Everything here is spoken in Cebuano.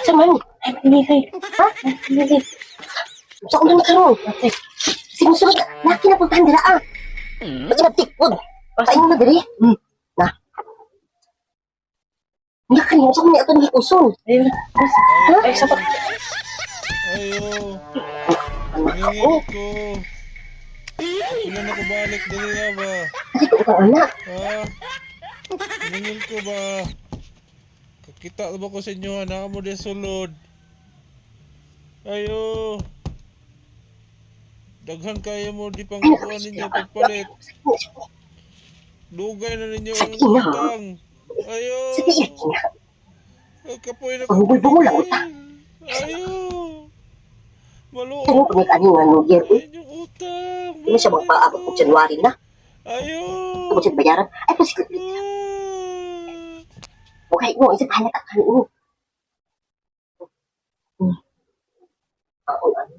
Sa man? Ay, manili. Ha? Manili. Sa ulan karon. Sinusunod, laki na puntahan dira ah. Ba't nagtikod? Paingon na diri. Na. Nga kanyo, sa kanya ito ni uson. Ha? Ay, sapat. Ayo. Anak Nangingil ko. ko. Wala na ko balik dali na ba? Kasi ko kang anak. Ha? Nangingil ko ba? Kakita na ba ko sa inyo? Anak mo di sulod. Ayo. Daghan kaya mo di pang Ay, kuha ninyo pagpalit. Dugay na ninyo ang Sabi na. utang. Ayo. Sabi na. Ay, kapoy na Bungol-bungol ang utang. Ayo. Maluo. Ano kung ano nga no year, uy. Inyong utang. Hindi mo siya magpaabot kung January na. Ayo. Tungkol siya bayaran. Ay, posible. Ah. Okay, mo, isa bahala ka kanin mo. Oo, ano.